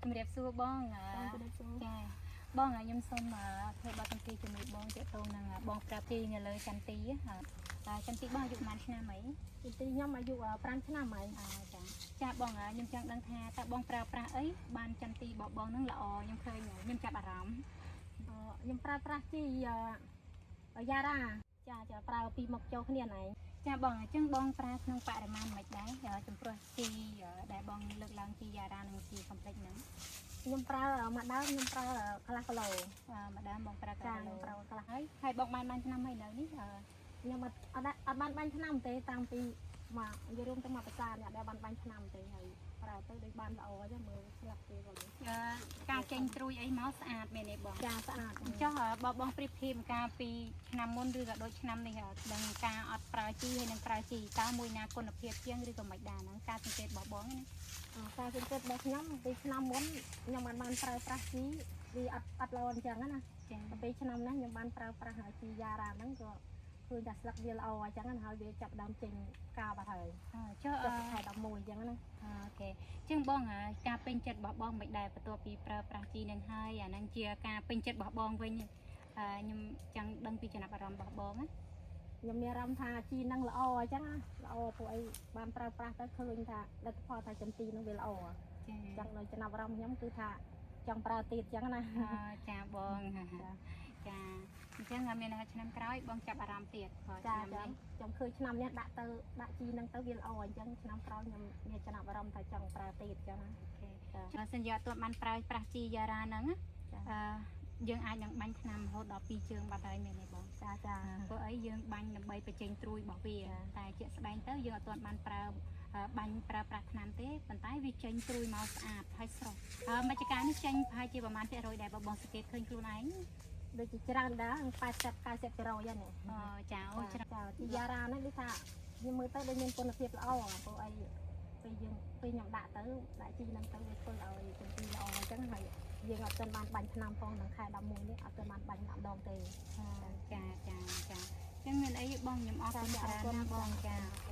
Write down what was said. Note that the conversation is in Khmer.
ជំរាបសួរបង ចាជំរាបសួរ ចាបងខ្ញុំសូមធ្វើបទសម្ភាសន៍ជាមួយបងទាក់ទងនឹងបងប្រាប់ជីនៅលើចន្ទីចន្ទីបងអាយុប៉ុន្មានឆ្នាំអី ទីទីខ្ញុំអាយុ5ឆ្នាំហើយ ចាចាបងខ្ញុំចង់ដឹងថាតើបងប្រើប្រាស់អីបានចន្ទីរបស់បងនឹងល្អខ្ញុំឃើញខ្ញុំចាប់អារម្មណ៍ ខ្ញុំប្រើប្រាស់ជីយ៉ារ៉ាចាចាប្រើពីមុខចូលគ្នាណៃ ចាបងអញ្ចឹងបងប្រើក្នុងបរិមាណមិនដែរចំពោះជីដែលបងលើកឡើងជីយ៉ារ៉ានិងជីកំភ្លេចហ្នឹង ខ្ញុំប្រើមួយដើមខ្ញុំប្រើកន្លះគីឡូ ម្ដងបងប្រើក ចា ន្លះ ខ្ញុំប្រើកន្លះ ហើយហើយបងបានបានឆ្នាំហើយនៅនេះ ខ្ញុំអត់អត់អត់បានបាញ់ឆ្នាំទេតាំងពីមកនិយាយរួមទៅមកភាសាអ្នកដែលបានបាញ់ឆ្នាំទេហើយប្រើទៅដូចបានល្អអញ្ចឹងមើលស្លាប់គេក៏ ការចេញត្រួយអីមកស្អាតមែនទេបង ចាស្អាត ចុះបើបងប្រៀបធៀបកាលពីឆ្នាំមុនឬក៏ដូចឆ្នាំនេះដឹងការអត់ប្រើជីហើយនឹងប្រើជីតើមួយណាគុណភាពជាងឬក៏មិនដែរហ្នឹងការសង្កេតរបស់បងណា ការសង្កេតរបស់ខ្ញុំពីឆ្នាំមុនខ្ញុំបានបានប្រើប្រាស់ជីវាអត់អត់ល្អអញ្ចឹងណា ចា ដល់ពេលឆ្នាំនេះខ្ញុំបានប្រើប្រាស់ហើយជីយ៉ារ៉ាហ្នឹងក៏ឃើញថាស្លឹកវាល្អអញ្ចឹងណាហើយវាចាប់ដើមចេញផ្កាបាត់ហើយ ចុះ ចុះខែ11អញ្ចឹងណា OK ចឹងបងការពេញចិត្តរបស់បងមិនដែរបន្ទាប់ពីប្រើប្រាស់ជីនឹងហើយអាហ្នឹងជាការពេញចិត្តរបស់បងវិញខ្ញុំចង់ដឹងពីចំណាប់អារម្មណ៍របស់បងណា ខ្ញុំមានអារម្មណ៍ថាជីហ្នឹងល្អអញ្ចឹងណាល្អពួកអីបានប្រើប្រាស់ទៅឃើញថាលទ្ធផលថាចន្ទីហ្នឹងវាល្អ ចា អញ្ចឹងនៅចំណាប់អារម្មណ៍ខ្ញុំគឺថាចង់ប្រើទៀតអញ្ចឹងណា ចាបងចាអញ្ចឹងមានថាឆ្នាំក្រោយបងចាប់អារម្មណ៍ទៀត ចាចាខ្ញុំឃើញឆ្នាំនេះដាក់ទៅដាក់ជីហ្នឹងទៅវាល្អអញ្ចឹងឆ្នាំក្រោយខ្ញុំមានចំណាប់អារម្មណ៍ថាចង់ប្រើទៀតអញ្ចឹងណា OK បើសិនជាអត់ទាន់បានប្រើប្រាស់ជីយ៉ារ៉ាហ្នឹង ចា អឺយើងអាចនឹងបាញ់ថ្នាំរហូតដល់2ជើងបាត់ហើយមែនទេបង ចាចា ព្រោះអីយើងបាញ់ដើម្បីបញ្ចេញត្រួយរបស់វាតែជាក់ស្ដែងទៅយើងអត់ទាន់បានប្រើបាញ់ប្រើប្រាស់ថ្នាំទេប៉ុន្តែវាចេញត្រួយមកស្អាតហើយស្រស់មជ្ឈការនេះចេញប្រហែលជាប្រហែលភាគរយដែរបើបងសង្កេតឃើញខ្លួនឯង ដូចជាច្រើនដែរ80 90%ហ្នឹង អូចាអូច្រើន ចាជីយ៉ារ៉ាហ្នឹងដូចថាខ្ញុំមើលទៅដូចមានគុណភាពល្អព្រោះអីពេលយើងពេលខ្ញុំដាក់ទៅដាក់ជីហ្នឹងទៅវាធ្វើឲ្យចន្ទីល្អអញ្ចឹងហើយយើងអត់ទាន់បានបាញ់ថ្នាំផងក្នុងខែ11នេះអត់ទាន់បានបាញ់ម្ដងទេ ចាចាចាអញ្ចឹងមានអីបងខ្ញុំអរគុណច្រើនណាស់បងចាអរគុណ